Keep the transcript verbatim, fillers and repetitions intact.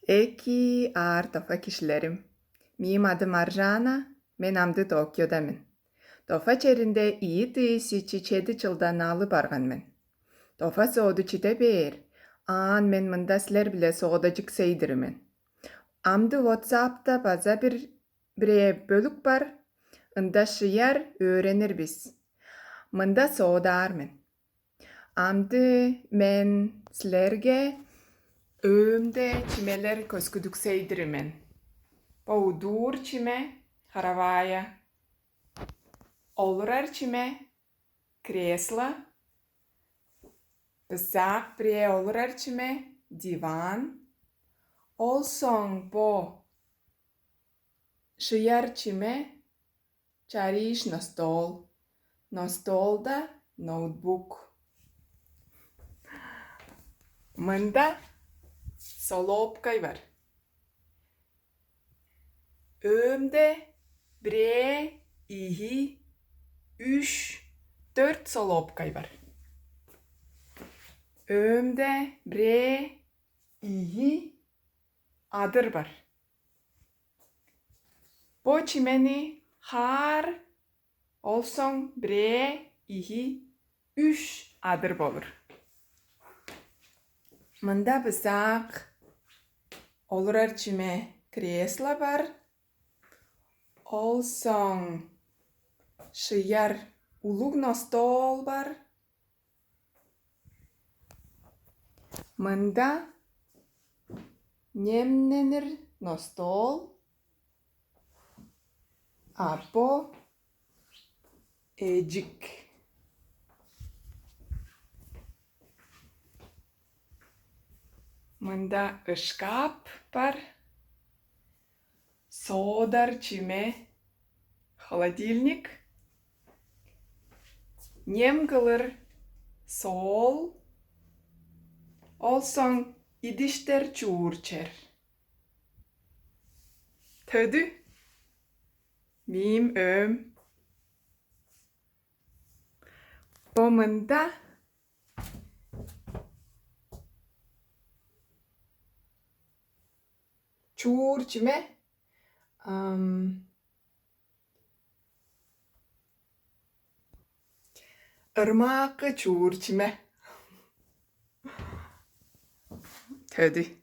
Эки аар тофа кижилерим. Мээң адым Аржаана, мен амды Токиода мен. Тофа черинде ийи тыйыс чеди чылдан алып барган мен. Тофа сооду чиде бээр, аан мен мында силер-биле соодажык сейдири мен. Амды WhatsApp-та база бир бирээ бөлүк бар, ында шыяр өөренир бис. Мында соодаар мен. Амды мен силерге өөмде чимелер көскүдүксейдири мен. Бо удуур чиме — хоровая, олурар чиме — кресло, бысаак бирээ олурар чиме — диван, ол соң бо шыяр чиме — чарыыш ностол, ностолда — ноутбук. Мында солоопкай бар. Өөмде бирээ, ийи, үш, дөрт солоопкай бар. Өөмде бирээ, ийи адыр бар. Бо чимени хаар, ол соң бирээ, ийи, үш адыр болур. Мында бысаак олурар чиме — кресло бар. Ол соң шыяр улуг ностол бар. Мында немненир ностол, а бо эжик. Мында ышкап бар, соодар чиме — холодильник, нем кылыр соол, ол соң идиштер чуур чер. Төдү, мээң өөм. Бо мында чуур чиме — ам, ырмаакы чуур чиме. Төдү.